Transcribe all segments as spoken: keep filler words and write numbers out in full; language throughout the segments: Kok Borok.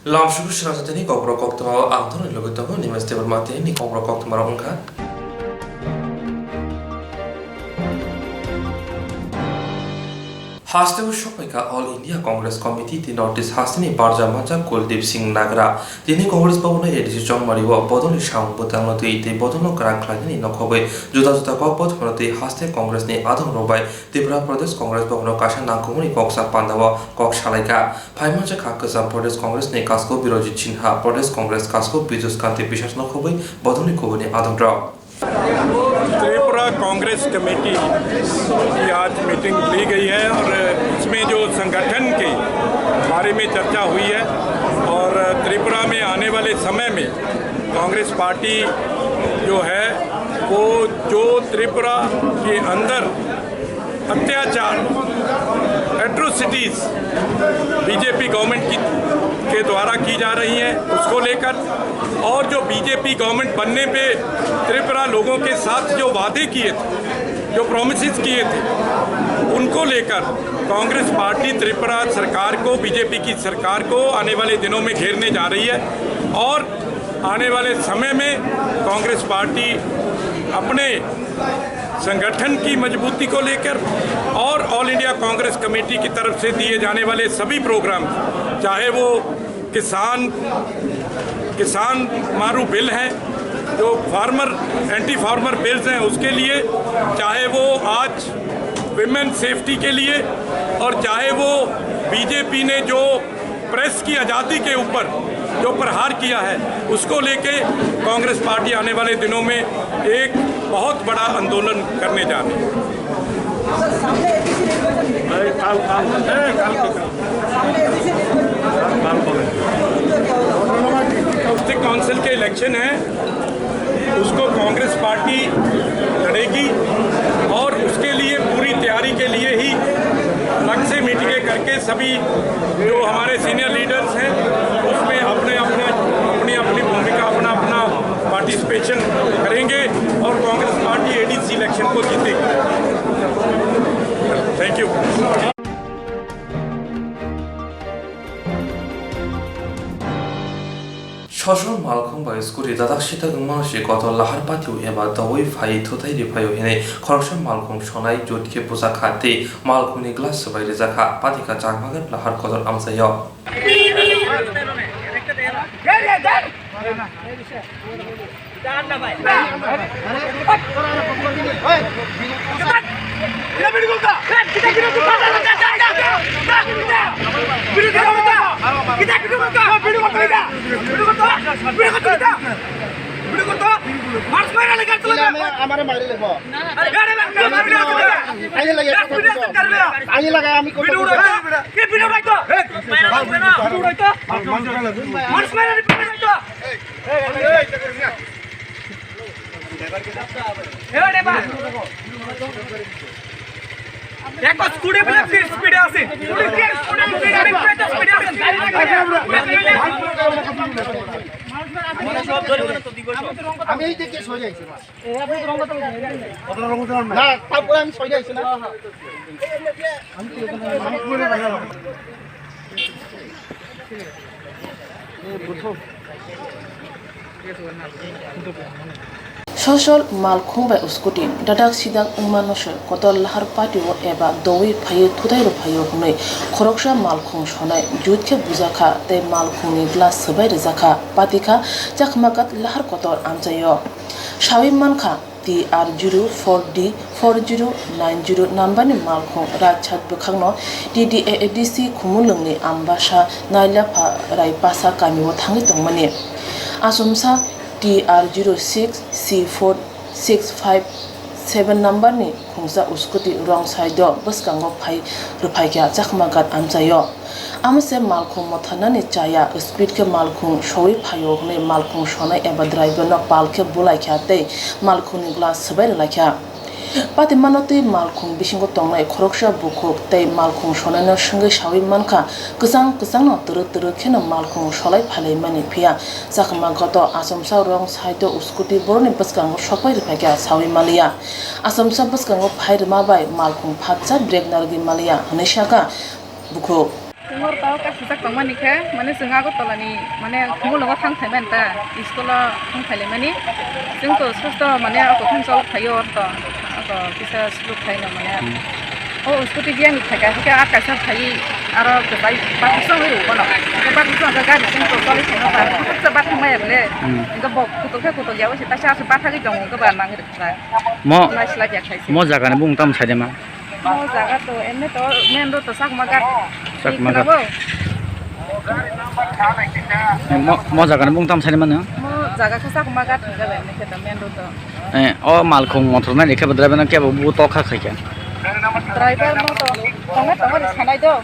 Lamsuku srasatini kokborok koktwma o ang thani logi tongo Nimes Debbarma tini kokborok koktwma rok wngkha. Hasteo sokphaikha All India Congress Committee tei North East hasteni barja manjak Kuldeep Singh Nagra. Tini Congress Bhavan no A D C chongmari o bodolni samung bwtangno twi tei bodolno kwrak khlainani nokhogwi juda juda kokborok tei haste Congress ni adongrok bai Tripura Pradesh Congress Bhavan o kaisa nangkukmani koksa panda o kok salaikha. Phaimanja kha kwcham Pradesh Congress ni kasko Birojit Sinha, Pradesh Congress kasko Bijus Kanti Biswas nokhogwi bodolni kubuni adongrok. Tripura Congress committee की आज मीटिंग ली गई है और इसमें जो संगठन के बारे में चर्चा हुई है और त्रिपुरा में आने वाले समय में कांग्रेस पार्टी जो है, वो जो त्रिपुरा के अंदर अत्याचार, एट्रोसिटीज बीजेपी गवर्नमेंट की, के द्वारा की जा रही हैं, उसको लेकर, और जो बीजेपी गवर्नमेंट बनने पे त्रिपुरा लोगों के साथ जो वादे किए थे, जो प्रॉमिसेस किए थे, उनको लेकर कांग्रेस पार्टी त्रिपुरा सरकार को, बीजेपी की सरकार को आने वाले दिनों में घेरने जा रही है और आने वाले समय में कांग्रेस पार्टी अपने संगठन की मजबूती को लेकर और ऑल इंडिया कांग्रेस कमेटी की तरफ से दिए जाने वाले सभी प्रोग्राम, चाहे वो किसान, किसान मारू बिल है, जो फार्मर, एंटी फार्मर बिल्स हैं, उसके लिए, चाहे वो आज विमेन सेफ्टी के लिए, और चाहे वो बीजेपी ने जो प्रेस की आज़ादी के ऊपर जो प्रहार किया है, उसको लेके कांग्रेस पार्टी आने वाले दिनों में एक बहुत बड़ा आंदोलन करने जा रही है। डिस्ट्रिक्ट काउंसिल के इलेक्शन है, उसको कांग्रेस पार्टी लड़ेगी और उसके लिए पूरी तैयारी के लिए ही अलग से मीटिंगें करके सभी जो हमारे सीनियर लीडर्स हैं, उसमें अपने अपने, अपनी अपनी भूमिका, अपना अपना पार्टिसिपेशन करेंगे और कांग्रेस पार्टी एडीसी इलेक्शन को जीतेगी। Thank you. Sosol malkhung bai scooty dadak sidak wngmano se kotor lahar patio eba doui phai thutai riphaio hinwi khoroksa malkhung sonai jut khe bujak kha tei malkhungni glass swbai rijak kha, patikha chakmagat lahar kotor amchaio. আমারে মারি লেব। আইলে লাগে। আইলে লাগে আমি কত। দেখো, স্কুটি বলে ফির স্পিডে আছে। স্কুটি কে স্পিডে আছে? আমি এই দিকে সরে আইছি। না, তারপরে আমি সরে আইছি না। Sosol malkhung bai scooty dadak sidak wngmano se kotor lahar patio eba doui phaio thutai rwphaio hwnwi khoroksa malkhung sonai jut khe bujakha tei malkhungni glass swbai rwjakha, patikha chakmagat lahar kotor amchaio. Saui mankha, T R zero four D four zero nine zero number ni malkhung Rajchat bwkhakno T D A A D C Khumulwngni Ambasa Nailapha Raipasa kamio thangwi tongmani. Achomsa T R zero six C four six five seven number ni khungsa scooty wrong side o bwskango phai rwphaikha chakma ghat amchaio. Amo se malkhung motharnani chaya, speed khe malkhung soui phaio hwnwi malkhung sonai eba driver no pal khe bulaikha tei malkhungni glass swbai rwlaikha. Patimano twi malkhung bisingo tongnai khoroksa bukhuk tei malkhung sonaino swngwi saui mankha, kwchang kwchangno twrwk twrwk kheno malkhung solai phailaimani, phiya chakma ghat o achomsa wrong side o scooty borokni bwskango sokpai rwphaikha saui manliya. Achomsa bwskango phai rwma bai malkhung phatsa brake narwgwi manliya hwnwi sakha bukhuk. Chwng oro tao kasijak tongmani khe, mane chwng Agartala ni, mane Khumulwngo thang phaimani ta, school o thang phailaimani. Chwng to susto, mane auto thang cholok phaio oro to, auto kisa suluk phaino mane. Hmm. O scooty biyang ni phaikha, hwnkhe a kaisa phaiwi aro kwbai bathang song rw bono. Hwnkhe bathang song khe gari chwng to cholwi phaino ta, hwnkhe bathang maya bole. Hmm. Hwnkhe bo kutuk khe kutuk ya, o se taisa aswk bathagwi tongo, hwnkhe ba nang rwkha. Mo, mo jaga ni bung tamo saide ma? Mo jaga to, emne to main road to Chakma Ghat. Chakma Ghat. Ni khwnabo? Eh, mo, mo jaga ni bung tamo saide mano? Mo jaga khe Chakma Ghat hwnjago, emne khe to main road to. Eh, o Malkhung motor nai khe bo driver no kebo bu tokha khaikha. Driver no to tongo tongo ni sanai do.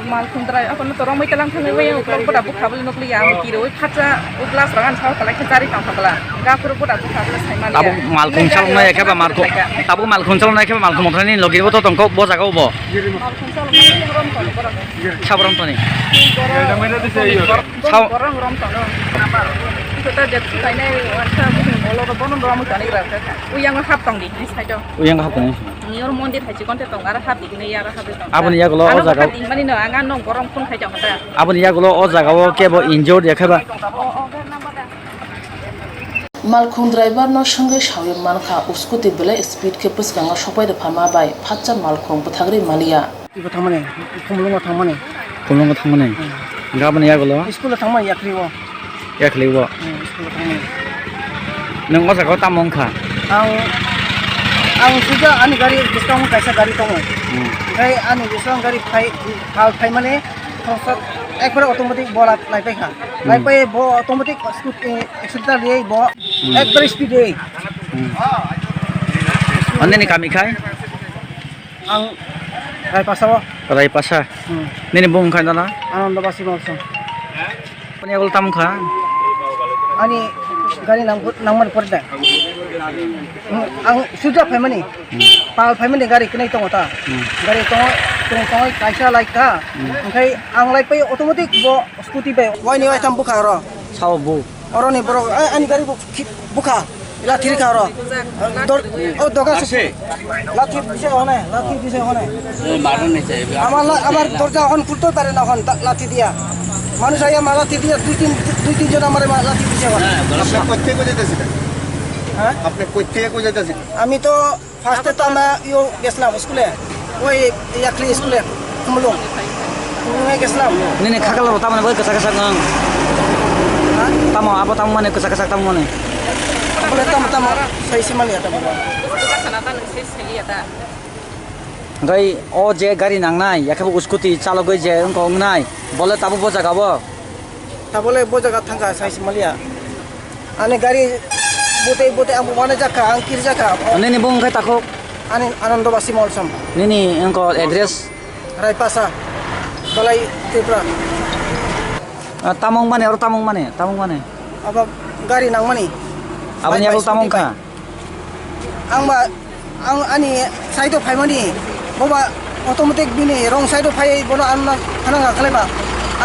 Malkhung drai, ako no torong mai talang thangwi wai, uklok boda bukha bole nukli ya, ang kiri wai phatsa, u glass rang an sao talai khe jari tang phabla. Gafur boda bukha bole sai mali ya. Abo Malkhung chalok nai khe ba Malkhung, abo Malkhung chalok nai khe ba Malkhung mothani logi bo to tongko bo jaga bo. Malkhung chalok nai rom tong borok. Sabram toni. Borok, sao borok rom tong. Iko ta jet khai nai, wansa bukung bolo ro bono rom tong ni gra kha. Uyang hap tong di, ni sai do. Uyang hap tong ni. Ni oro mondir hai chikon te tong, aro hap di, ni aro hap di tong. Aboni yagulo o jaga. Hap di mani no, ang ano borom phone khai jong da. Aboni yagulo o jaga o kebo injured ya khe ba? O, o, ga number da. Malkhung driver no swngwi sawi mankha, scooty belai speed khe bwskango sopai rwphama bai phatsa Malkhung bwthagri maliya. Ibo thangmani, Khumulwngo thangmani. Khumulwngo thangmani? Hmm. Hwnkhe aboni yagulo? School o thangmani yakhli o. Yakhli o? Hmm, school o thangmani. Nwng o jaga o tamo wngkha? Ang, ang suja ani gari bwskango kaisa gari tongo. Hmm. Hwnkhe ani bwskango gari phai, phal phaimani, khoroksa ekbare automatic bo lai-, laipaikha. Hmm. Laipai bo automatic scooty, accelerator riwi bo Hmm. ekbare speed riwi. Hmm. Nini kami khai? Ang Raipasa o. Raipasa. Hmm. Nini bung khai dana? Anando Basi Mawsong. Ani agul tam kha? Ani gari nang, nangmani pore da. Hmm, ang suja phaimani. Hmm. Pal phaimani gari kwnwi tongo ta. Hmm. Gari tongo, tongo, tongo, kaisa lai kha. Hmm. Hwnkhe ang lai pai automatic bo scooty bai. Waini wai tam bwkha oro. Sao bu. Oroni borok, eh, ani gari bo khi-, bukha. Lathi rikha oro. Dor-, o doga se. Lathi dise hone, lathi dise hone. Amar la-, amar dorja hon khulto pare na hon, ta-, lathi dia. Manush aya ma lathi dia, dui tin, dui tin jon amare ma lathi dise hone. আপনি কোথেকে কোথায় যাইতেছিলেন? হ্যাঁ? আপনি কোথেকে কোথায় যাইতেছিলেন? আমি তো First e tama yo geslam school e. Oi yakli school e. Khumulwng. Khumulwng e geslam. Nini khakalo tamo bai kwchak kwchak nang. Ha? Tamo abo tamo mane kwchak kwchak tamo mane. Abo le tamo tamo sai simali ya tamo. Gai o je gari nangnai, yakhe bo scooty chalogwi je wngkha wngnai. Bole tabo bo jaga bo. Tabole bo jaga thangkha sai simaliya. Ani gari butei butei ang bumane jakha, ang kiri jakha. Nini bung khai takhuk? Ani Anando Basi Molsom. Nini engko address? Raipasa, Balai Tripura. Ah, tamung mane, oro tamung mane, tamung mane. Abo gari nangmani. Aboni bai, bai, yago tamung scooty bai. Kha? Ang ba, ang ani side o phaimani, boba automatic bini wrong side o phai bono ano hananga khlai ba,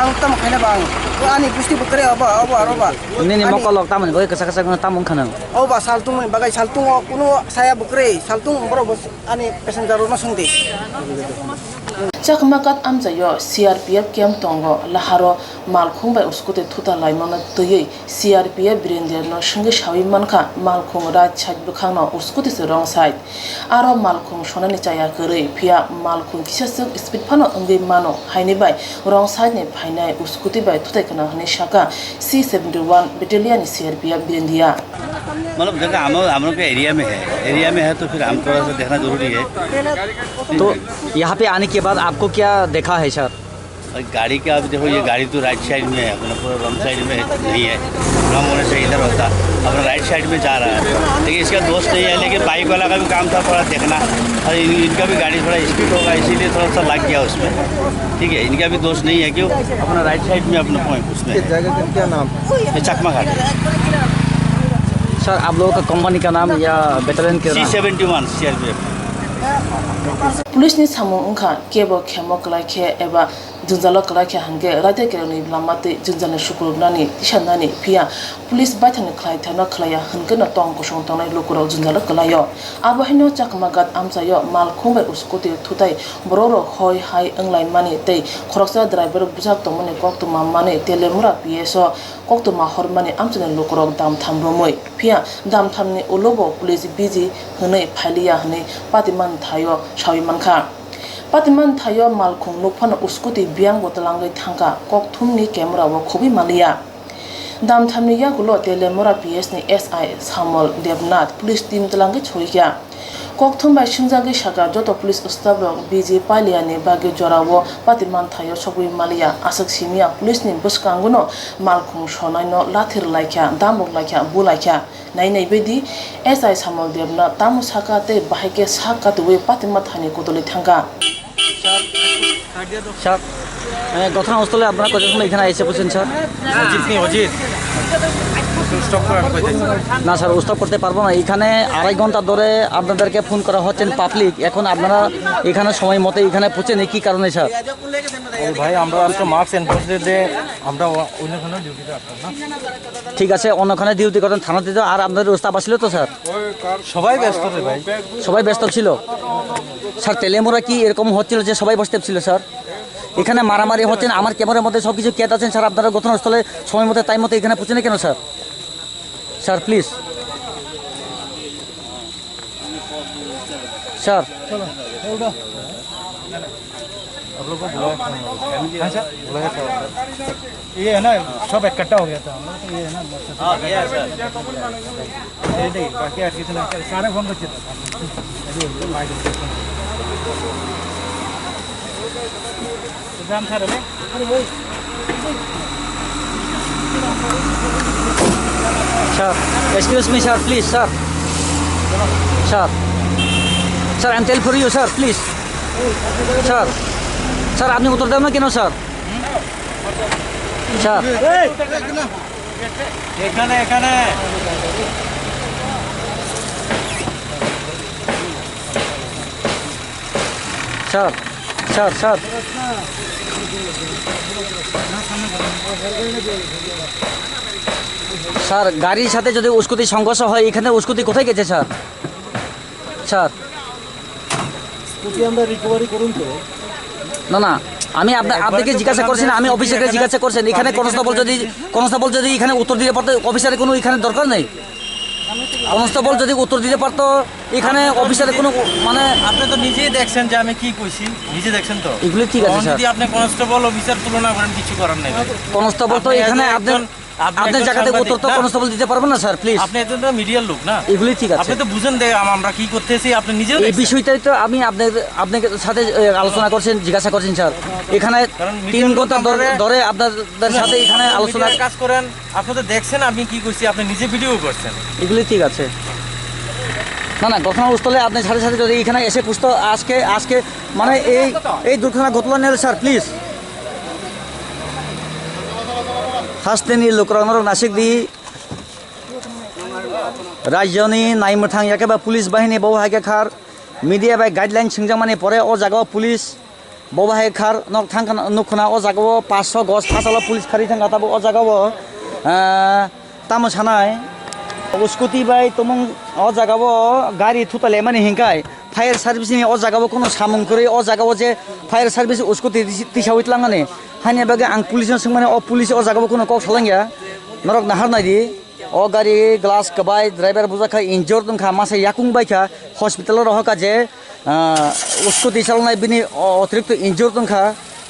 ang tamo khaina ba ang, bo ani busti bwkre obo, obo aro ba. Nini ani mokolok tamoni bagwi kwchak kwchak no tamung khanang. Obo ba saltung ni bagwi saltung o kuno saya bwkre, saltung borok bo ani passenger rok no swngdi. Chakma Ghat amchaio C R P F camp tongo, laharo malkhung bai scooty thuta laimano twiwi C R P F Birendiano swngwi sawi mankha, malkhung right side bwkhakno scooty se wrong side. Aro malkhung sonani chaya kwrwi, phiya malkhung kisa swk speed phano wngwi mano, haini bai wrong side ni phainai scooty bai thutai khna hwnwi sakha C seventy one battalion ni C R P F Birendia. मतलब देखो, हम, हम लोग के एरिया में है, एरिया में है तो फिर हम थोड़ा सा देखना जरूरी है। तो यहाँ पे आने के बाद आपको क्या देखा है सर? भाई, गाड़ी का अभी देखो, ये गाड़ी तो राइट साइड में है, अपना पूरा रॉन्ग साइड में नहीं है, रॉन्ग होने से इधर होता, अपना राइट साइड में जा रहा है। देखिए, इसका दोष नहीं है, लेकिन बाइक वाला का भी काम था थोड़ा देखना, और इन, इनका भी गाड़ी थोड़ा स्पीड होगा, इसीलिए थोड़ा सा लग गया उसमें। ठीक है, इनका भी दोष नहीं है, क्यों अपना राइट साइड में अपना पहुंच उसमें। ये जगह का क्या नाम? ये चकमा घाट है। सर, आप लोगों का कंपनी का नाम या बटालियन के नाम? C seventy one CRPF. Police ni samung wngkha, kebo khemo kwlai khe eba jwngjalo kwlai khe hwnkhe raida kerengni lama twi jwngjalni sukurubnani, tisanani, phiya police baithangni khlaitharno khlaiya hwnkhe no tong kosong tongnai lukurok jwngjalo kwlaio. Abo haino Chakmaghat amchaio malkhung bai scooty thutai borokrok hoi hai wnglaimani tei khoroksa driver bwsak tongmani koktwma manwi Telemura P S o koktwma hormani amchaini lukurok damtham romwi. Phiya damthamni ulobo police biji hwnwi phailiya hwnwi Patimani thaio sawi mankha. Patimani thaio malkhung nukphano scooty biyangbo twlangwi thangkha, kokthumni camera o khobwi manliya. Damthamni yagulo Telemura P S ni S I Samol Debnath police team twlangwi soikha. Kokthum bai swngjagwi sakha, joto police staff rok biji pailiyani bagwi jorao Patiman thaio sogwi maliya, aswk simiya police ni bwskango no malkhung sonai no lathi rwlaikha, dambok laikha, bu laikha. Nai nai baidi S I Samol Debnath tamo sakha tei bahai khe sak katuwi Patima thani kotoli thangkha. Sir, এ, ঘটনাস্থলে আপনারা কতজন এখানে এসে পৌঁছেন, স্যার? অজিত নেই, অজিত। একটু স্টপ করে আমি কইতেছি। না, স্যার, স্টপ করতে পারবো না। এখানে আড়াই ঘন্টা ধরে আপনাদেরকে ফোন করা হচ্ছেন পাবলিক। এখন আপনারা এখানে সময় মতো এখানে পৌঁছেন, কি কারণে, স্যার? আরে ভাই, আমরা আজকে মাস্ক এনফোর্সমেন্ট ডে, আমরা অ-, অন্যখানে ডিউটিতে আসতাম না। ঠিক আছে, অন্যখানে ডিউটি করেন, থানাতে তো। আর আপনাদের স্টাফ আসছিল তো, স্যার? সবাই ব্যস্ত রে ভাই। সবাই ব্যস্ত ছিল। স্যার, তেলেমুরা কি এরকম হচ্ছিল যে সবাই বসতে ছিল, স্যার? এখানে মারামারি হচ্ছে না, আমার ক্যামেরার মধ্যে সব কিছু ক্যাচ আছেন, স্যার। আপনারা ঘটনাস্থলে সময় মতো, টাইম মতো এখানে পৌঁছে না কেন, স্যার? Sir, please. স্যার। आप लोग को बुलाया था? हाँ सर, बुलाया था। ये है ना, सब इकट्ठा हो गया था हम लोग, तो ये है ना, हाँ, गया है सर। ये नहीं, बाकी यार कितना, सारे फोन करते थे। Sir, excuse me, sir, please, sir. Sir, sir, I'm tell for you, sir, please. Sir, sir, আপনি উত্তর দেন না কেন, স্যার? স্যার। এখানে, এখানে। Sir, sir, sir. স্যার, গাড়ির সাথে যদি উস্কুতি সংঘর্ষ হয়, এখানে উস্কুতি কোথায় গেছে, স্যার? স্যার। স্কুটি আমরা রিকভারি করুন তো। না, না, আমি আপনা-, আপনাকে জিজ্ঞাসা করছি না, আমি অফিসারকে জিজ্ঞাসা করছেন। এখানে কনস্টেবল যদি, কনস্টেবল যদি এখানে উত্তর দিতে পারতো, অফিসারের কোনো এখানে দরকার নেই। কনস্টেবল যদি উত্তর দিতে পারতো, এখানে অফিসারের কোনো মানে আপনি তো নিজেই দেখছেন যে আমি কি কইছি, নিজে দেখছেন তো। এগুলি ঠিক আছে, তখন স্যার। যদি আপনি কনস্টেবল অফিসার তুলনা করেন, কিছু করার নাই ভাই। কনস্টেবল তো আপনি এখানে একজন, আপনি আপনি একজন জায়গাতে সাংবাদিক, উত্তর তো না? কনস্টেবল দিতে পারবেন না, স্যার, প্লিজ। আপনি তো মিডিয়ার লোক না? এগুলি ঠিক আছে। আপনি তো বুঝেন যে আম-, আমরা কি করতেছি, আপনি নিজেও এই দেখছেন। বিষয়টাই তো আমি আপনার, আপনার সাথে, এ, আলোচনা করছেন, জিজ্ঞাসা করছেন, স্যার। এখানে কারণ তিন মিডিয়ার লোক ঘন্টা ধরে, আমরা ধরে আপনাদের সাথে শুনেন, এখানে আপনি আলোচনা মিডিয়ার কাজ করেন, আপনি তো দেখছেন আমি কি করছি, আপনি নিজে ভিডিও করছেন। এগুলি ঠিক আছে। না, না, ঘটনাস্থলে আপনি সাথে সাথে যদি এখানে এসে পুষতো আজকে, আজকে মানে এই, এই দুর্ঘটনা ঘটলো না, sir, please. Hasteni lukurokno nasikdi. Rajyoni naimwthang yakeba police bahini bo hai khe khar media bai guideline swngjakmani pore o jagao police bo bahai khar nok thang khna, nuk khna o jagao paanch gos hachalo police khari thangkha tabuk o jagao, ah, tamo sanai scooty bai tumung o jagao gari thuta lemani hinkhai. Fire service ni o jaga o kunu samung kwrwi, o jaga o je fire service usko twi, twi sawi tlangani. Haini bagwi ang police no swngmani, o police o jaga o kunu kok salangya. Norok nahar naidi. O gari glass kwbai, driver bujak kha, injured wngkha, masa yakung bai kha, hospital o rohor kha je, ah, usko twi salongnai bini o-, otirikto injured wngkha,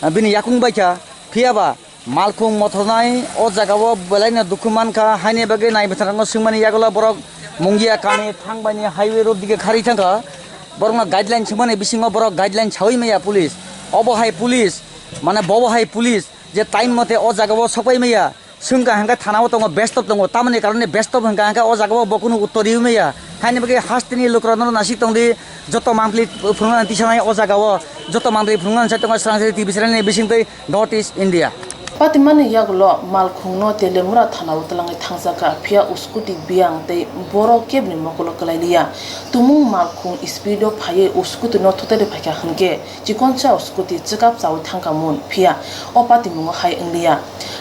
ah, bini yakung bai kha. Phiya ba, Malkhung mothornai o jagao belaino dukhu mankha, haini bagwi naibwtharno swngmani yagulo borok Mungia kami thangbaini highway road dige kharwi thangkha. Borokno guideline swngmani bisingo borok guideline saui maya police. Obo hai police, mane bobo hai police je time mote o jagao sokpai maya. Swngkha hwnkhe thanao tongo, bestob tongo, tamoni karone bestob hwnkha hwnkhe o jagao bo kunu uttor riui maya. Haini bagwi hasteni lukurokno nasik tongdi, joto mantri phunuknani tisanai o jagao, joto mantri phunuknani sai tongo Swrang Sari T V channel ni bisingtwi North East India. Patimani yagulo malkhungno Telemura thanao twlangwi thangjakha, phiya uskuti biyang tei borok kebni mokolo kwlailiya. Tumung malkhung speedo phaiwi uskutino thutairwi phaikha hwnkhe chikonsa uskuti chwkap chaui thangkha mun, phiya o patimungo hai wngliya.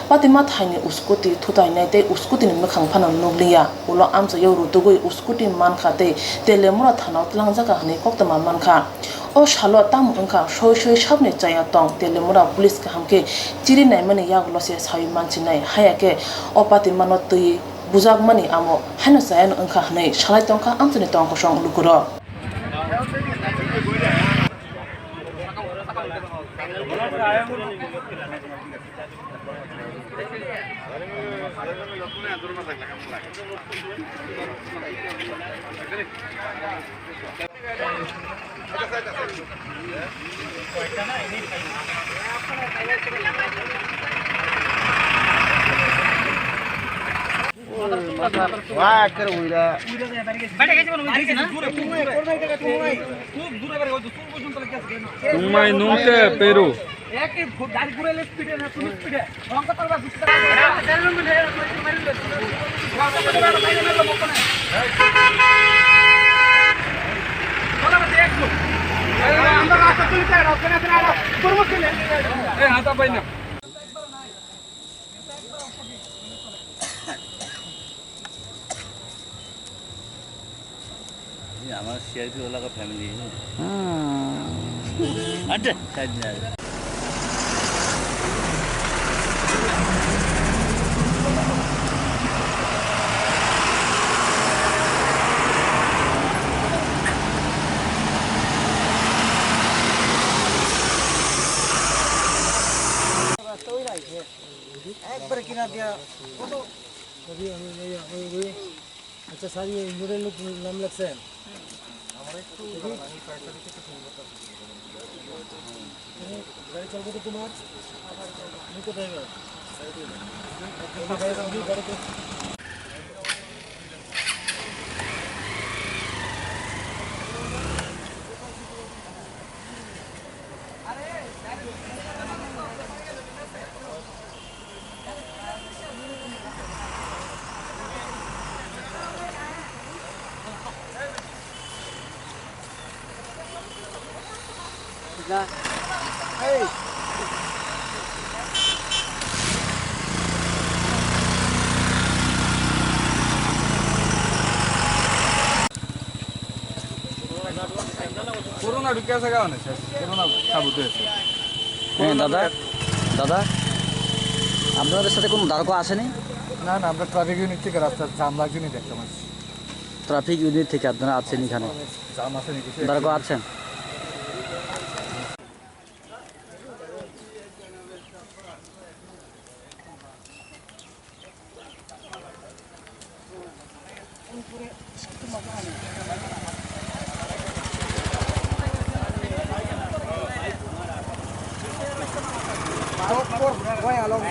Patima thaini uskuti thutainai tei uskutini mwkhang phano nukliya. Ulo amchaio rutugwi uskuti mankha tei Telemura thanao twlangjakha hwnwi koktwma mankha. O salo tamo wngkha soi soi sabni chaya tong, Telemura police kaham khe chiri naimani yagulo se saui mansinai, haya khe o patimano twi bujakmani amo haino chayano wngkha hwnwi salai tongkha amchaini tong kosong lukurok. Tungmai nungke Peru. ये हमारा सीआरपी वाला का फैमिली है। हाँ। हट, साइड में आ जा। একবারে কিনা দিয়া কত? আচ্ছা, স্যার, ইয়ে ইন্দুরের লোক নাম লেখছেন? গাড়ি চলবে তো তোমার? তুমি কোথায় যাবে? করোনা ঢুকে আছে কারণে শেষ, করোনা সাবুতে আছে। হ্যাঁ, দাদা, দাদা, আপনাদের সাথে কোনো ধারকও আসেনি? না, না, আমরা ট্রাফিক ইউনিট থেকে রাস্তার জাম লাগছে নি দেখতে পাচ্ছি। ট্রাফিক ইউনিট থেকে আপনারা আছেন এখানে? জাম আছে নাকি? ধারকও আছেন?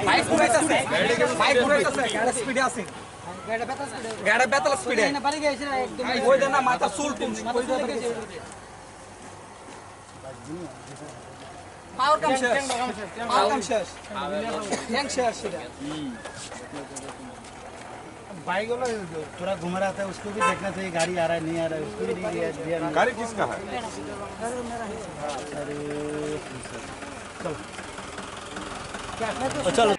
বাইক ঘুরাইতেছে, বাইক ঘুরাইতেছে, গাড়ি স্পিডে আছে। গাড়ি বেতাল স্পিডে। ওই যে না, মাথা চুল টুল। পাওয়ার কাম শেষ। পাওয়ার কাম শেষ। ট্যাঙ্ক শেষ সেটা। भाई बोला, थोड़ा घुमा रहा था, उसको भी देखना चाहिए, गाड़ी आ रहा है, नहीं आ रहा है, उसको भी नहीं दिया, दिया नहीं। गाड़ी किसका है? अरे, चलो।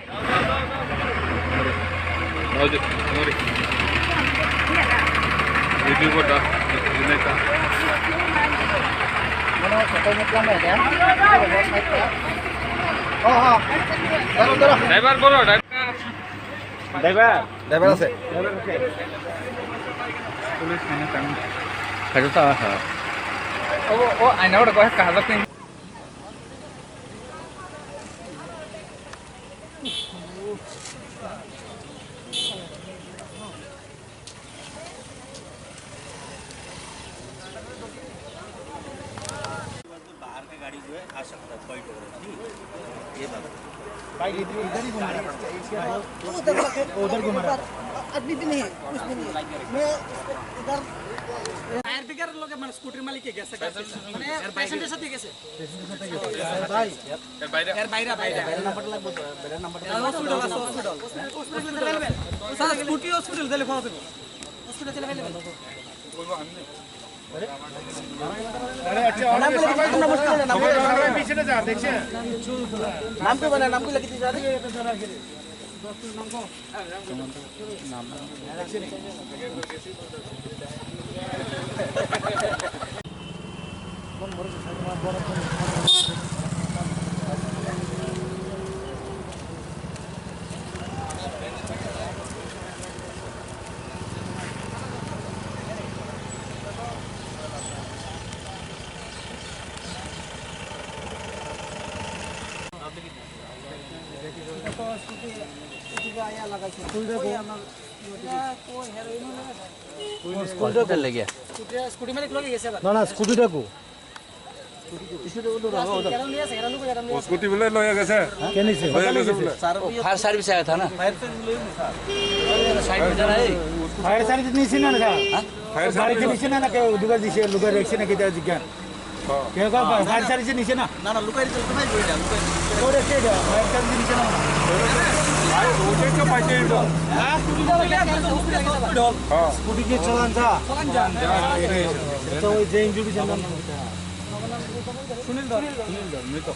ড্রাইভার বলো, ড্রাইভার। ড্রাইভার। ড্রাইভার আছে। পুলিশ মানে কেন? ও, ও আয়না ওটা কয়েক কাজ আছে। बाहर का गाड़ी जो है आ सकता है, पॉइंट वगैरह, ठीक है? ये बात। भाई, इधर, इधर ही घूम रहा है। वो उधर जाके, उधर घूम रहा है। आदमी भी नहीं है, कुछ भी नहीं है। मैं इधर ফায়ার ব্রিগেডের লগে মানে স্কুটির মালিকে গেছে, মানে প্যাসেঞ্জার সাথে গেছে। ভাই, এর বাইরে, বাইরে। হসপিটাল আছে, হসপিটাল। হসপিটাল গেলে স্যার, স্কুটি হসপিটাল দিলে পাওয়া যাবে। হসপিটাল দিলে পাওয়া যাবে। अरे अच्छा, और नाम भी लिख दीजिए, नाम भी लिख दीजिए। पीछे ना जा, देखिए। नाम भी बना, नाम भी लिख दीजिए। স্কুটিটা লেগে। স্কুটি মালিক লগে গেছে আবার। না, না, স্কুটিটা কো? স্কুটি বলে লয়ে গেছে। কে নিছে? লয়ে গেছে বলে। फायर सर्विस आया था ना। साइड में जाना है। ফায়ার সার্ভিস নিছে না, না? ফায়ার গাড়ি সার্ভিস নিছে না, না কেউ দুবার দিছে, লুকাই রাখছে না, কেউ জিজ্ঞান। কেউ কেউ ফায়ার সার্ভিস নিছে না? না, না, লুকাই দিতে তো ভাই, ওইটা, লুকাই দিতে। ওরে কে এটা? ফায়ার সার্ভিস নিছে না? ভাই, ওটাই তো পাইছে এটা। হ্যাঁ? স্কুটি কি চালান যা? চালান যা। তো ওই যে ইঞ্জুরি জানান। সুনীল ধর। সুনীল ধর, মৃত।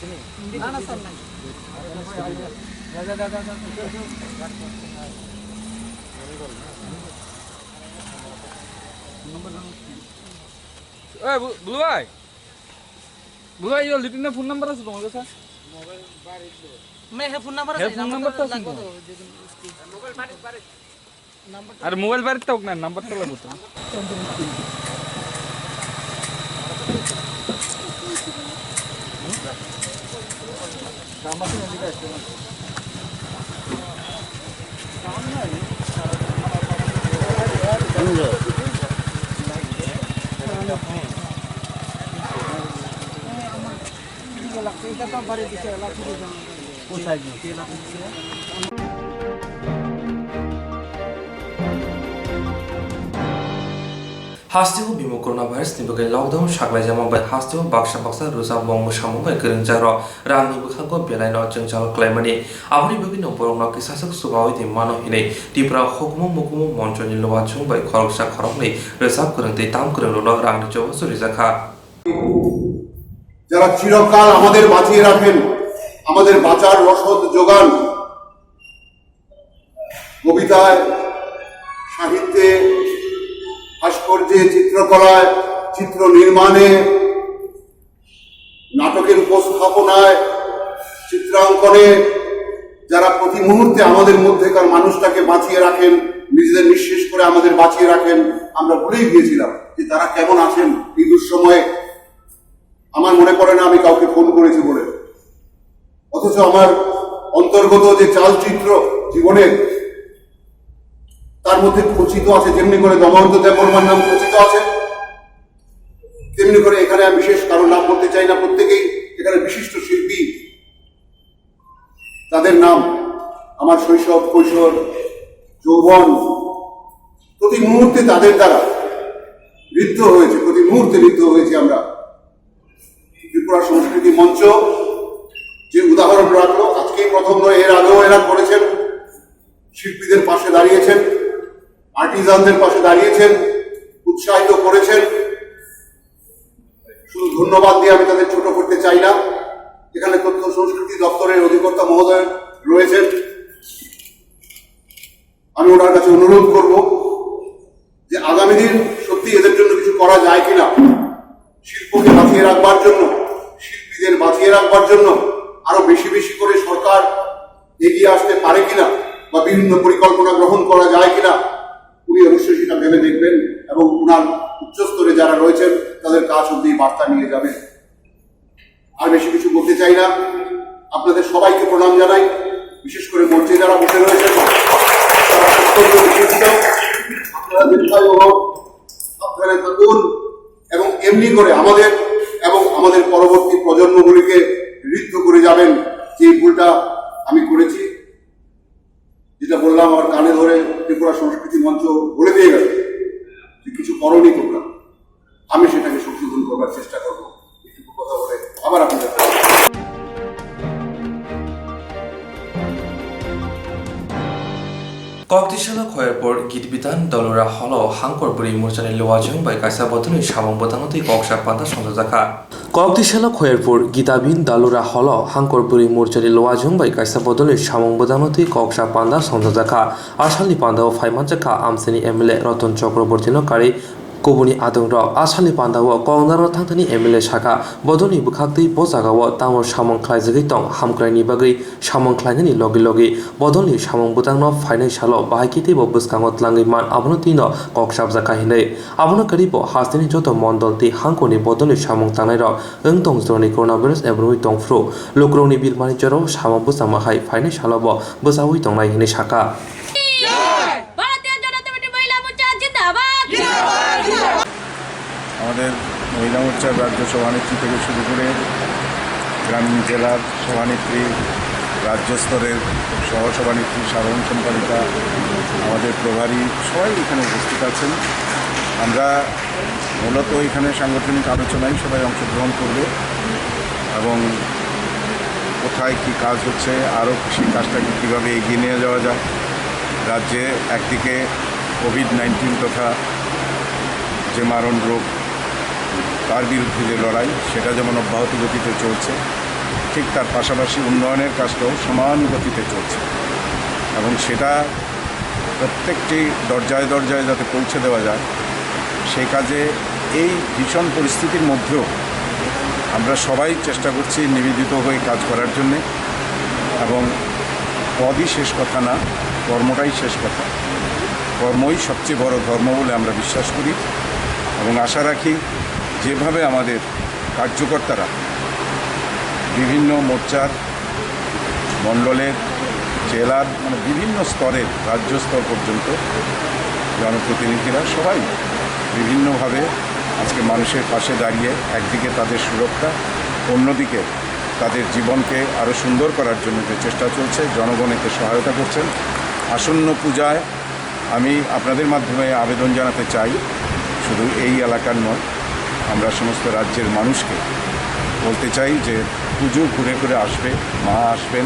না, না, স্যার, নাই। এই, বু-, বুলু ভাই। বুলু ভাই, ইয়ো, লিটন না ফোন নাম্বার আছে তোমার কাছে? मैं है, फोन नंबर है, फोन नंबर तो আছে। আর মোবাইল বাড়িতে থাক না, নাম্বারটা লাগবে তো। Hasteo bini coronavirus ni bagwi lockdown saklaijama bai hasteo baksa baksa rwchapmung mwsamung bai kwrwngjakrok rangni bwkhago belaino jwngjal klaimani. Aboni bagwino borokno kisaswk chubawi di mano hinwi Tipra hukumu mukumu monchoni luachung bai khoroksa khoroknwi rwchap kwrwng tei tam kwrwngrokno rangni chubachu rijakha. যারা চিরকাল আমাদের বাঁচিয়ে রাখেন, আমাদের বাঁচার রসদ যোগান, কবিতায়, সাহিত্যে, ভাস্কর্যে, চিত্রকলায়, চিত্র নির্মাণে, নাটকের উপস্থাপনায়, চিত্রাঙ্কনে, যারা প্রতি মুহূর্তে আমাদের মধ্যেকার মানুষটাকে বাঁচিয়ে রাখেন, নিজেদের নিঃশেষ করে আমাদের বাঁচিয়ে রাখেন, আমরা ভুলেই গিয়েছিলাম যে তারা কেমন আছেন এই দুঃসময়ে। আমার মনে পড়ে না আমি কাউকে ফোন করেছি বলে, অথচ আমার অন্তর্গত যে চালচিত্র জীবনের, তার মধ্যে খচিত আছে, যেমনি করে দময়ন্ত দেববর্মার নাম খচিত আছে, তেমনি করে এখানে আমি বিশেষ কারো নাম বলতে চাই না, প্রত্যেকেই এখানে বিশিষ্ট শিল্পী। তাদের নাম আমার শৈশব, কৈশোর, যৌবন, প্রতি মুহূর্তে তাদের দ্বারা ঋদ্ধ হয়েছে, প্রতি মুহূর্তে ঋদ্ধ হয়েছি আমরা। ত্রিপুরা সংস্কৃতি মঞ্চ যে উদাহরণ রাখলো, আজকেই প্রথম নয়, এর আগেও এরা করেছেন, শিল্পীদের পাশে দাঁড়িয়েছেন, আর্টিজানদের পাশে দাঁড়িয়েছেন, উৎসাহিত করেছেন। শুধু ধন্যবাদ দিয়ে আমি তাদের ছোট করতে চাই না। এখানে তথ্য সংস্কৃতি দপ্তরের অধিকর্তা মহোদয় রয়েছেন, আমি ওনার কাছে অনুরোধ করব যে আগামী দিন সত্যি এদের জন্য কিছু করা যায় কিনা, শিল্পকে বাঁচিয়ে রাখবার জন্য, শিল্পীদের বাঁচিয়ে রাখবার জন্য আরো বেশি বেশি করে সরকার এগিয়ে আসতে পারে কিনা বা বিভিন্ন পরিকল্পনা গ্রহণ করা যায় কিনা, উনি অবশ্যই সেটা ভেবে দেখবেন এবং ওনার উচ্চস্তরে যারা রয়েছেন তাদের কাছ অব্দি বার্তা নিয়ে যাবেন। আর বেশি কিছু বলতে চাই না, আপনাদের সবাইকে প্রণাম জানাই, বিশেষ করে মঞ্চে যারা বসে রয়েছেন, তারা অত্যন্ত বিশেষিত। আপনারা দীর্ঘায়ু হন, সাবধানে থাকুন এবং এমনি করে আমাদের এবং আমাদের পরবর্তী প্রজন্মগুলিকে ঋদ্ধ করে যাবেন, যে ভুলটা আমি করেছি, যেটা বললাম, আমার কানে ধরে ত্রিপুরা সংস্কৃতি মঞ্চ বলে দিয়ে গেল যে কিছু করনি তোমরা। আমি সেটাকে সংশোধন করবার চেষ্টা করবো। এইটুকু কথা বলে আবার আপনাদের কাছে। Kokdisala Khoyerpur Gitbidan Dalura Holo Hangkor Bwrwi Morchani Luwajwng bai kaisa bodolni samung bwtangno twi kok sak panda songchajakha. Kokdisala Khoyerpur Gitabin Dalura Holo Hangkor Bwrwi Morchani Luwajwng bai kaisa bodolni samung bwtangno twi kok sak panda songchajakha. Asalni pandao phaimanjakha amchaini M L A Ratan Chakrabortino karwi kubuni adongrok. Asalni pandao koknarno thangthani M L A sakha, bodolni bwkhaktwi bo jagao tamo samung khlaijagwi tong, hamkraini bagwi samung khlainani logi logi bodolni samung bwtangno phainai salo bahai khe teibo bwskango tlangwi man, abono twino kok sabjakha hinwi. Abono kwrwibo hasteni joto mondol tei hangkoni bodolni samung tangnairok wng tong jorani coronavirus ebrwi tongphru. Lukurokni birmani jorao samung bwchama hai phainai salobo bwchaui tongnai hinwi sakha. ভারতীয় জনতা পার্টি মহিলা মোর্চা জিন্দাবাদ। আমাদের মহিলা মোর্চার রাজ্য সভানেত্রী থেকে শুরু করে গ্রামীণ জেলার সভানেত্রী, রাজ্য স্তরের সহসভানেত্রী, সাধারণ সম্পাদিকা, আমাদের প্রভারী সবাই এখানে উপস্থিত আছেন। আমরা মূলত এখানে সাংগঠনিক আলোচনায় সবাই অংশগ্রহণ করবে এবং কোথায় কী কাজ হচ্ছে, আরও সেই কাজটাকে কীভাবে এগিয়ে নিয়ে যাওয়া যায়। রাজ্যে একদিকে কোভিড নাইন্টিন তথা যে মারণ রোগ, তার বিরুদ্ধে যে লড়াই, সেটা যেমন অব্যাহত গতিতে চলছে, ঠিক তার পাশাপাশি উন্নয়নের কাজটাও সমান গতিতে চলছে এবং সেটা প্রত্যেকটি দরজায় দরজায় যাতে পৌঁছে দেওয়া যায়, সেই কাজে এই ভীষণ পরিস্থিতির মধ্যেও আমরা সবাই চেষ্টা করছি নিবেদিত হয়ে কাজ করার জন্যে। এবং পদই শেষ কথা না, কর্মটাই শেষ কথা। কর্মই সবচেয়ে বড় ধর্ম বলে আমরা বিশ্বাস করি এবং আশা রাখি যেভাবে আমাদের কার্যকর্তারা বিভিন্ন মোর্চার, মণ্ডলের, জেলার, মানে বিভিন্ন স্তরের, রাজ্য স্তর পর্যন্ত জনপ্রতিনিধিরা সবাই বিভিন্নভাবে আজকে মানুষের পাশে দাঁড়িয়ে একদিকে তাদের সুরক্ষা, অন্যদিকে তাদের জীবনকে আরও সুন্দর করার জন্য যে চেষ্টা চলছে, জনগণ এতে সহায়তা করছেন। আসন্ন পূজায় আমি আপনাদের মাধ্যমে আবেদন জানাতে চাই, শুধু এই এলাকার নয়, আমরা সমস্ত রাজ্যের মানুষকে বলতে চাই যে পুজো ঘুরে ঘুরে আসবে, মা আসবেন।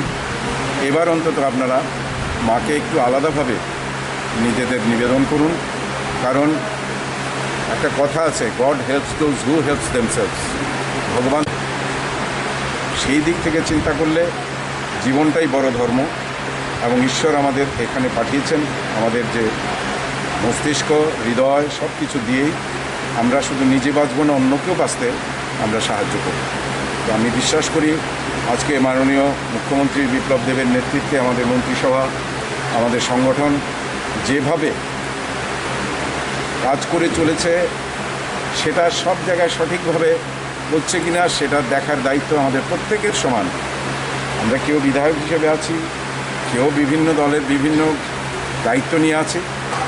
এবার অন্তত আপনারা মাকে একটু আলাদাভাবে নিজেদের নিবেদন করুন, কারণ একটা কথা আছে, "God helps those who helps themselves।" ভগবান, সেই দিক থেকে চিন্তা করলে জীবনটাই বড় ধর্ম এবং ঈশ্বর আমাদের এখানে পাঠিয়েছেন। আমাদের যে মস্তিষ্ক, হৃদয়, সব কিছু দিয়েই আমরা শুধু নিজে বাঁচব না, অন্যকেও বাঁচতে আমরা সাহায্য করব। তো আমি বিশ্বাস করি আজকে মাননীয় মুখ্যমন্ত্রী বিপ্লব দেবের নেতৃত্বে আমাদের মন্ত্রিসভা, আমাদের সংগঠন যেভাবে কাজ করে চলেছে, সেটা সব জায়গায় সঠিকভাবে হচ্ছে কিনা সেটা দেখার দায়িত্ব আমাদের প্রত্যেকের সমান। আমরা কেউ বিধায়ক হিসেবে আছি, কেউ বিভিন্ন দলের বিভিন্ন দায়িত্ব নিয়ে আছে,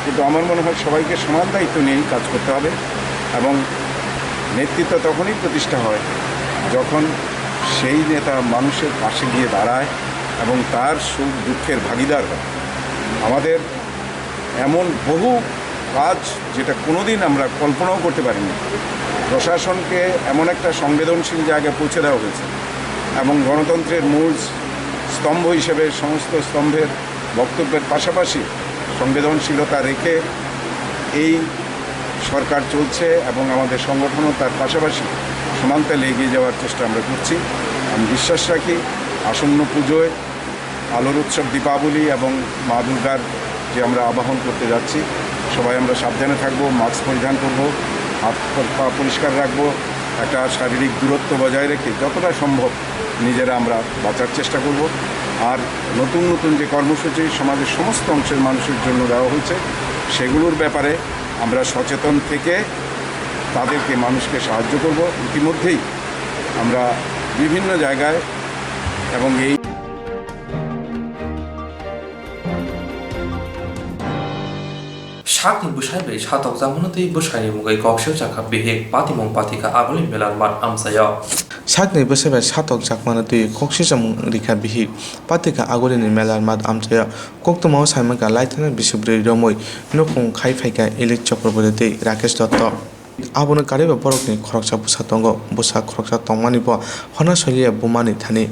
কিন্তু আমার মনে হয় সবাইকে সমান দায়িত্ব নিয়েই কাজ করতে হবে। এবং নেতৃত্ব তখনই প্রতিষ্ঠা হয় যখন সেই নেতা মানুষের পাশে গিয়ে দাঁড়ায় এবং তার সুখ দুঃখের ভাগিদার হয়। আমাদের এমন বহু কাজ যেটা কোনোদিন আমরা কল্পনাও করতে পারিনি। প্রশাসনকে এমন একটা সংবেদনশীল জায়গায় পৌঁছে দেওয়া হয়েছে এবং গণতন্ত্রের মূল স্তম্ভ হিসেবে সমস্ত স্তম্ভের বক্তব্যের পাশাপাশি সংবেদনশীলতা রেখে এই সরকার চলছে এবং আমাদের সংগঠনও তার পাশাপাশি সমান তালে এগিয়ে যাওয়ার চেষ্টা আমরা করছি। আমি বিশ্বাস রাখি আসন্ন পুজোয় আলোর উৎসব দীপাবলি এবং মা দুর্গার যে আমরা আবাহন করতে যাচ্ছি, সবাই আমরা সাবধানে থাকবো, মাস্ক পরিধান করব, হাত পা পরিষ্কার রাখবো, একটা শারীরিক দূরত্ব বজায় রেখে যতটা সম্ভব নিজেরা আমরা বাঁচার চেষ্টা করব। আর নতুন নতুন যে কর্মসূচি সমাজের সমস্ত অংশের মানুষের জন্য দেওয়া হয়েছে, সেগুলোর ব্যাপারে আমরা সচেতন থেকে তাদেরকে, মানুষকে সাহায্য করব। ইতিমধ্যেই আমরা বিভিন্ন জায়গায় এবং এই Sakni bwsai bai satokjakmano twi bwsaini mungwi kok sewjakha bihik, patimung pathikha agulni melar mat amchaio. Sakni bwsai bai satokjakmano twi kok sewjakmung rikha bihik, pathikha agulini melar mat amchaio. Koktwmao saimankha laithana bisubri romwi nukhung khai phaikha Elite Chakraborty tei Rakesh Dotto. Abono karwi ba borokni khoroksa bwsa tongo, bwsa khoroksa tongmani bo honna soliya bumani thani.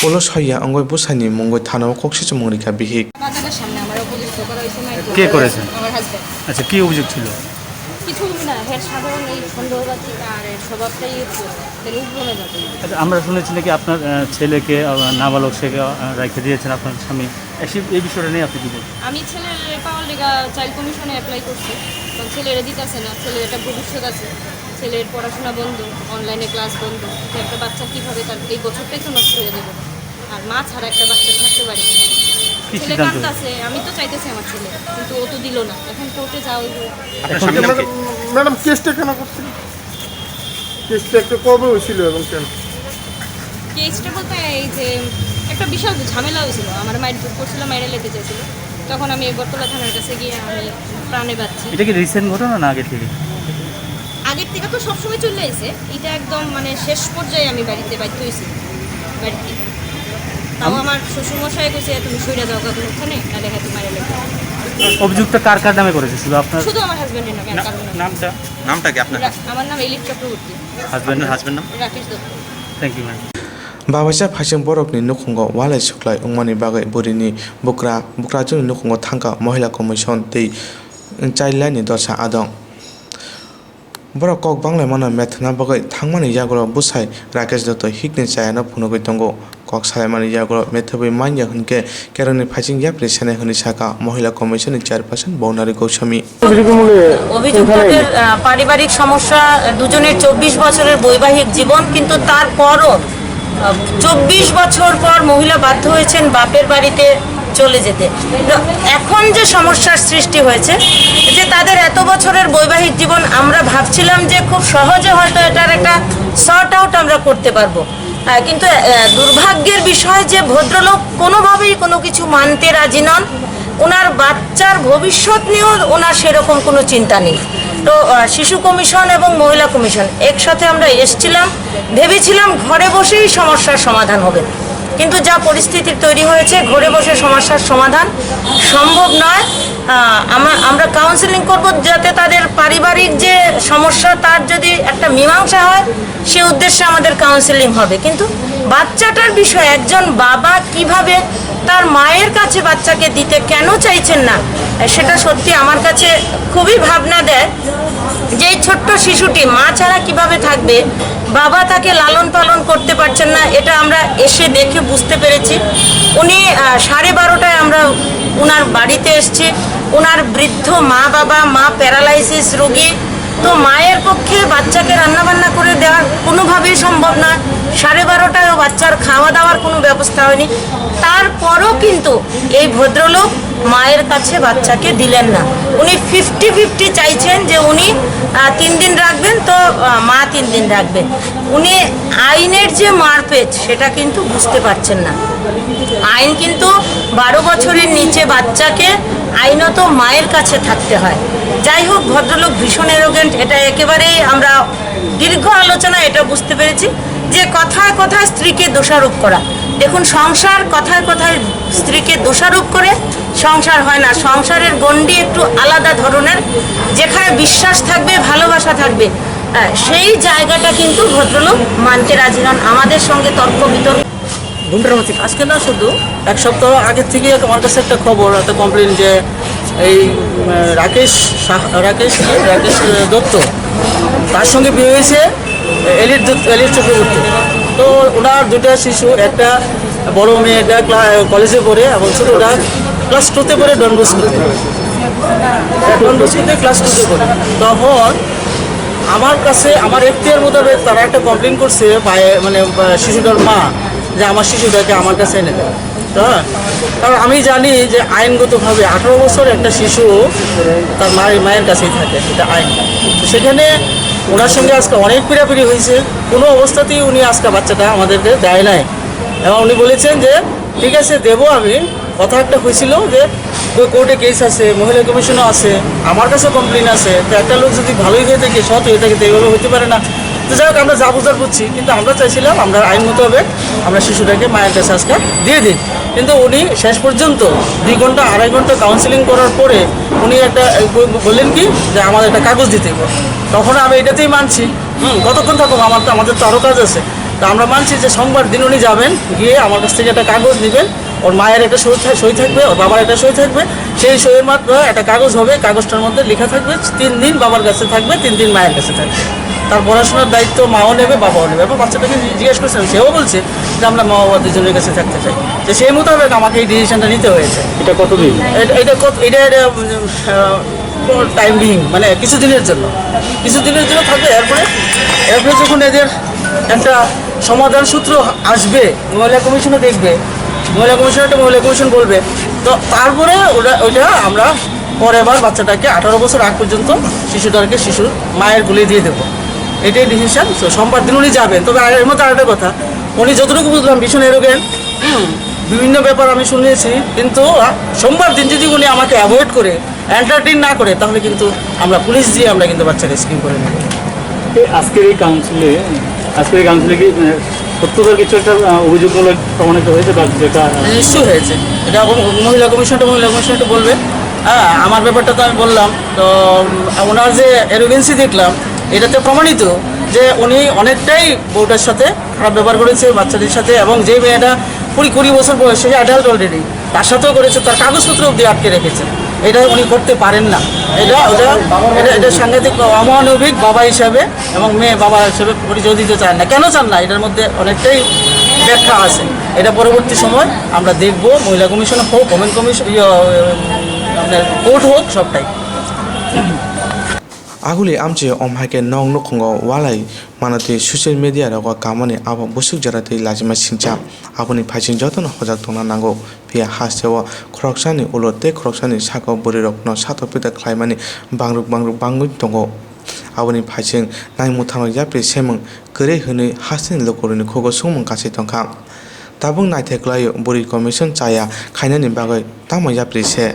Ulo soiya wngwi bwsaini mungwi thanao kok sechomung rikha bihik. বাজারের সামনে আমার অপদস্থ করা হয়েছে মাইক্রো কে করেছে? আমার হাজব্যান্ড। আচ্ছা, কি অভিযোগ ছিল? কিছু না, হ্যাঁ, সাধারণ এই সন্দেহবাদী আর এর স্বভাবটাই একটু, মানে, উগ্র মেজাজের। আচ্ছা, আমরা শুনেছি নাকি আপনার, আহ, ছেলেকে, আহ, নাবালক সে, আহ, রেখে দিয়েছেন আপনার স্বামী। এই সে-, এই বিষয়টা নিয়ে আপনি কি বলবেন? আমি ছেলের পাওয়ার লেগা চাইল্ড কমিশনে অ্যাপ্লাই করছি, কারণ ছেলেরা দিতেছে না, ছেলের একটা ভবিষ্যৎ আছে, ছেলের পড়াশোনা বন্ধ, অনলাইনে ক্লাস বন্ধ, তো একটা বাচ্চা কিভাবে তার এই বছরটাই তো নষ্ট হয়ে যাবে। আর মা ছাড়া একটা বাচ্চা থাকতে পারে কিনা? কি ছেলে সিদ্ধান্ত? কাঁদতাছে, আমি তো চাইতেছি আমার ছেলে, কিন্তু ও তো দিল না। এখন কোর্টে যাওয়া হইব। আপনার এখন স্বামীর নাম কি? ম্যাডাম, ম্যাডাম, কেসটা কেন করছেন? কেসটা একটা কবে হয়েছিল এবং কেন? কেসটা বলতে এই যে একটা বিশাল ঝামেলা হয়েছিল, আমার মাইন্ড করছিল, মাইরে লেতে চাইছিল, তখন আমি বটতলা থানার কাছে গিয়ে আমি প্রাণে বাঁচছি। এটা কি রিসেন্ট ঘটনা না আগে থেকে? আগের থেকে তো সবসময় চলে এসে, এটা একদম মানে শেষ পর্যায়ে আমি বাড়িতে বাধ্য হয়েছি, বাড়িতে। তাও আম- আমার শ্বশুরমশাই কইছে, "তুমি সইরা যাও গা ওখানে, তাহলে হয়তো মারা লাগবে।" অভিযোগটা কার কার নামে করেছে? শুধু আপনার? শুধু আমার হাজব্যান্ডের নামে, আর না-, কারোর নামে না। নামটা? নামটা কি আপনার? রা-, আমার নাম এলিট চক্রবর্তী। হাজব্যান্ডের, হাজব্যান্ড নাম? রাকেশ Dutta. Thank you, ma'am. Babaisa phaising borokni nukhungo walai suklai wngmani bagwi burini bukra, bukrachukni nukhungo thangkha Mohila Commission tei child line ni dosa adong. Borok kok banglaimano methana bagwi thangmani yagulo bwsai Rakesh Dotto hikni chayano phunugwi tongo. Kok salaimani yagulo methebwi manya hwnkhe kerongni phaising yapri senai hwnwi sakha Mohila Commission ni chairperson Bounari Gouswami. অভিযোগ তাদের, আহ, পারিবারিক সমস্যা, আহ, দুজনের চব্বিশ বছরের বৈবাহিক জীবন, কিন্তু তারপরও, আহ, চব্বিশ বছর পর মহিলা বাধ্য হয়েছেন বাপের বাড়িতে চলে যেতে। তো এখন যে সমস্যার সৃষ্টি হয়েছে, যে তাদের এত বছরের বৈবাহিক জীবন, আমরা ভাবছিলাম যে খুব সহজে হয়তো এটার একটা সর্ট আউট আমরা করতে পারবো। আহ, কিন্তু, আহ, দুর্ভাগ্যের বিষয় যে ভদ্রলোক কোনোভাবেই কোনো কিছু মানতে রাজি নন। ওনার বাচ্চার ভবিষ্যৎ নিয়েও ওনার সেরকম কোনো চিন্তা নেই। তো, আহ, শিশু কমিশন এবং মহিলা কমিশন একসাথে আমরা এসছিলাম, ভেবেছিলাম ঘরে বসেই সমস্যার সমাধান হবে, কিন্তু যা পরিস্থিতি তৈরি হয়েছে, ঘরে বসে সমস্যার সমাধান সম্ভব নয়। আহ, আমা-, আমরা কাউন্সেলিং করব, যাতে তাদের পারিবারিক যে সমস্যা, তার যদি একটা মীমাংসা হয়, সে উদ্দেশ্যে আমাদের কাউন্সেলিং হবে। কিন্তু বাচ্চাটার বিষয়ে একজন বাবা কিভাবে তার মায়ের কাছে বাচ্চাকে দিতে কেন চাইছেন না, সেটা সত্যি আমার কাছে খুবই ভাবনা দেয়। যে এই ছোট্ট শিশুটি মা ছাড়া কিভাবে থাকবে, বাবা তাকে লালন পালন করতে পারছেন না, এটা আমরা এসে দেখে বুঝতে পেরেছি। উনি, আহ, সাড়ে বারোটায় আমরা ওনার বাড়িতে এসছি। ওনার বৃদ্ধ মা বাবা, মা প্যারালাইসিস রোগী, তো মায়ের পক্ষে বাচ্চাকে রান্নাবান্না করে দেওয়ার কোনোভাবেই সম্ভব নয়। সাড়ে বারোটায়ও বাচ্চার খাওয়া দাওয়ার কোনো ব্যবস্থা হয়নি। তারপরও কিন্তু এই ভদ্রলোক মায়ের কাছে বাচ্চাকে দিলেন না। উনি ফিফটি ফিফটি চাইছেন যে উনি, আহ, তিন দিন রাখবেন, তো, আহ, মা তিন দিন রাখবেন। উনি আইনের যে মারপ্যাচ, সেটা কিন্তু বুঝতে পারছেন না। আইন কিন্তু বারো বছরের নিচে বাচ্চাকে আইনত মায়ের কাছে থাকতে হয়। যাই হোক, ভদ্রলোক ভীষণ অ্যারোগেন্ট, এটা একেবারেই আমরা দীর্ঘ আলোচনা এটা বুঝতে পেরেছি যে কথায় কথায় স্ত্রীকে দোষারোপ করা। দেখুন, সংসার কথায় কথায় স্ত্রীকে দোষারোপ করে সংসার হয় না। সংসারের গণ্ডি একটু আলাদা ধরনের, যেখানে বিশ্বাস থাকবে, ভালোবাসা থাকবে, আহ, সেই জায়গাটা কিন্তু ভদ্রলোক মানতে রাজি নন। আমাদের সঙ্গে তর্ক বিতর্ক ঘুমটার মধ্যে আজকে না শুধু, এক সপ্তাহ আগের থেকে আমার কাছে একটা খবর, একটা কমপ্লেন যে এই, উম, রাকেশ সাহা, রাকেশ কি? রাকেশ, আহ, দত্ত, তার সঙ্গে বিয়ে হয়েছে এলিট দত্ত, এলিট চক্রবর্তী। তো ওনার দুটা শিশু, একটা বড় মেয়ে, এটা ক্লা-, কলেজে পড়ে, এবং ছোটটা ক্লাস টুতে পড়ে ডন বস্কোতে। ডন বস্কোতে ক্লাস টুতে পড়ে। তখন আমার কাছে, আমার এখতিয়ার মোতাবেক তারা একটা কমপ্লেন করছে, পায়ে-, মানে, আহ, শিশুটার মা, যে আমার শিশুটাকে আমার কাছে এনে দেন। হ্যাঁ, কারণ আমি জানি যে আইনগতভাবে আঠারো বছর একটা শিশু তার মায়ের, মায়ের কাছেই থাকে, এটা আইন। তো সেখানে ওনার সঙ্গে আজকে অনেক পিড়াপিড়ি হয়েছে, কোনো অবস্থাতেই উনি আজকে বাচ্চাটা আমাদেরকে দেয় নাই। এবং উনি বলেছেন যে, "ঠিক আছে, দেবো আমি।" কথা একটা হয়েছিল যে ওই কোর্টে কেস আছে, মহিলা কমিশনও আছে, আমার কাছেও কমপ্লেন আছে। তো একটা লোক যদি ভালোই হয়ে থাকে, সৎ হয়ে থাকে, তো এইভাবে হতে পারে না। তো যাই হোক, আমরা যা বুঝার বুঝছি, কিন্তু আমরা চাইছিলাম আমরা আইন মোতাবেক আমরা শিশুটাকে মায়ের কাছে আজকে দিয়ে দিই। কিন্তু উনি শেষ পর্যন্ত দুই ঘন্টা, আড়াই ঘন্টা কাউন্সেলিং করার পরে উনি একটা, ব-, বললেন কি যে আমাদের একটা কাগজ দিতে হবে। তখন আমি এটাতেই মানছি। হুম, কতক্ষণ থাকবো? আমার তো, আমাদের তো আরও কাজ আছে। তো আমরা মানছি যে সোমবার দিন উনি যাবেন, গিয়ে আমার কাছ থেকে একটা কাগজ নেবেন, ওর মায়ের একটা সই থা-, সই থাকবে, ওর বাবার একটা সই থাকবে। সেই সইয়ের মাধ্যমে একটা কাগজ হবে, কাগজটার মধ্যে লেখা থাকবে তিন দিন বাবার কাছে থাকবে, তিন দিন মায়ের কাছে থাকবে। তার পড়াশোনার দায়িত্ব মাও নেবে, বাবাও নেবে। এবং বাচ্চাটাকে জি-, জিজ্ঞেস করছিলাম, সেও বলছে যে আমরা মা বাবা দুজনের কাছে থাকতে চাই। তো সেই মোতাবেক আমাকে এই ডিসিশনটা নিতে হয়েছে। এটা কতদিন? এটা, এটা কত, এটা, এটা, উম, আহ, টাইম বিং, মানে কিছুদিনের জন্য, কিছুদিনের জন্য থাকবে। এরপরে, এরপরে যখন এদের একটা সমাধান সূত্র আসবে, মহিলা কমিশনও দেখবে, মহিলা কমিশন একটা মহিলা কমিশন বলবে, তো তারপরে ওটা, ওইটা আমরা পরে আবার বাচ্চাটাকে আঠারো বছর আগ পর্যন্ত শিশুটাকে শিশুর মায়ের কোলে দিয়ে দেবো। এটাই ডিসিশন। তো সোমবার দিন উনি যাবেন। তবে আর এর মধ্যে আরেকটা কথা, উনি যতটুকু বুঝলাম ভীষণ অ্যারোগেন্ট, বিভিন্ন ব্যাপার আমি শুনেছি, কিন্তু আ, সোমবার দিন যদি উনি আমাকে অ্যাভয়েড করে, এন্টারটেইন না করে, তাহলে কিন্তু আমরা পুলিশ দিয়ে আমরা কিন্তু বাচ্চা রেস্কিউ করে নেব। এই আজকের এই কাউন্সিলে, আজকের এই কাউন্সিলে কি, মানে, সত্যতার কিছু একটা, আহ, অভিযোগমূলক প্রমাণিত হয়েছে বা কিছু একটা, আহ, নিশ্চয়ই হয়েছে। এটা এখন মহিলা কমিশনটা, মহিলা কমিশনটা বলবে। হ্যাঁ, আমার ব্যাপারটা তো আমি বললাম। তো, উম, ওনার যে অ্যারোগেন্সি দেখলাম, এটাতে প্রমাণিত যে উনি অনেকটাই বউটার সাথে খারাপ ব্যবহার করেছে, বাচ্চাদের সাথে, এবং যে মেয়েটা কুড়ি, কুড়ি বছর বয়স, সে অ্যাডাল্ট অলরেডি, তার সাথেও করেছে, তার কাগজপত্র অবধি আটকে রেখেছে। এটা উনি করতে পারেন না। এটা, ওটা, এটা, এটা সাংঘাতিক অমানবিক বাবা হিসাবে এবং মেয়ে বাবা হিসেবে পরিচয় দিতে চান না। কেন চান না? এটার মধ্যে অনেকটাই ব্যাখ্যা আছে। এটা পরবর্তী সময় আমরা দেখব, মহিলা কমিশন হোক, ওমেন কমিশন, ইয়ে, আপনার কোর্ট হোক, সবটাই। Aguli amchoi om hai khe nok nukhungo walai mano twi social media rogo kamani abo bwswk jora twi lachima singcha. Aboni phaising jotono hojak tongna nango. Phiya hasteo khoroksani ulo tei khoroksani sako bwrwirokno satok pita khlaimani bangruk bangruk bangwi tongo. Aboni phaising naimwthangno yapri semwng kwrwi hwnwi hasteni lukurokni khugo swngmung kasui tongkha. Tabuk naithai kwlaio bwrwi commission chaya khainani bagwi tamo yapri se.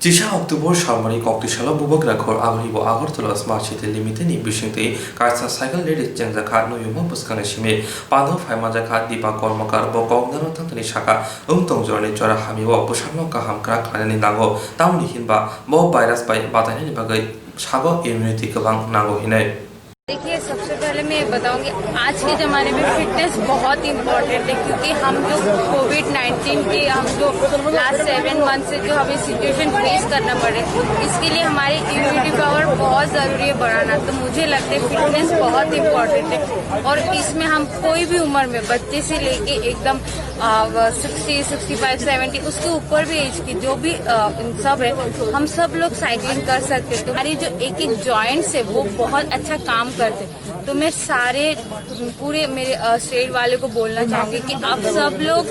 Chisa October salmani koktwi salo Bubagra khor Agribo Agartala Smart City Limited ni bisingtwi kaisa cycle rally chengjakha. Nuyungma bwskangni simi pano phaimanjakha Dipa Kormakar, bo Koknaro tangtani saka wng tong jorani jora hamio bwsakno kaham kwrak khlainani nango, tamoni hinba bo virus bai batainani bagwi sabo immunity kwbang nango hinwi. देखिए, सबसे पहले मैं ये बताऊंगी, आज के ज़माने में फिटनेस बहुत इम्पोर्टेंट है, क्योंकि हम जो कोविड नाइन्टीन के, हम जो लास्ट सेवन मंथ से जो हमें सिचुएशन फेस करना पड़े, इसके लिए हमारी इम्यूनिटी पावर बहुत ज़रूरी है बढ़ाना। तो मुझे लगता है फिटनेस बहुत इम्पोर्टेंट है, और इसमें हम कोई भी उम्र में, बच्चे से लेके एकदम सिक्सटी, सिक्सटी फ़ाइव, सेवेंटी, उसके ऊपर भी एज की जो भी, अ, सब है, हम सब लोग साइकिलिंग कर सकते हैं। तो हमारे जो एक एक जॉइंट्स है, वो बहुत अच्छा काम करते हैं। तो मैं सारे, पूरे मेरे, अ, स्टेट वाले को बोलना चाहूँगी कि आप सब लोग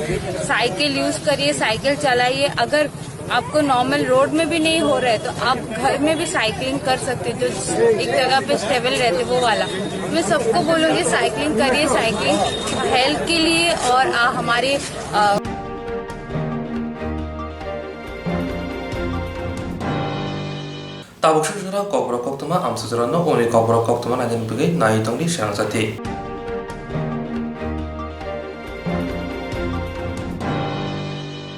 साइकिल यूज़ करिए, साइकिल चलाइए। अगर आपको नॉर्मल रोड में भी नहीं हो रहा है, तो आप घर में भी साइकिलिंग कर सकते हो। जो एक जगह पे स्टेबल रहते, वो वाला। मैं सबको बोलूँगी, साइकिलिंग करिए। साइकिलिंग हेल्थ के लिए और, आ, हमारे, आ, Tabuk sujura kokborok koktwma amsujura no uni kokborok koktwma nainani bagwi nai tongdi srang jati.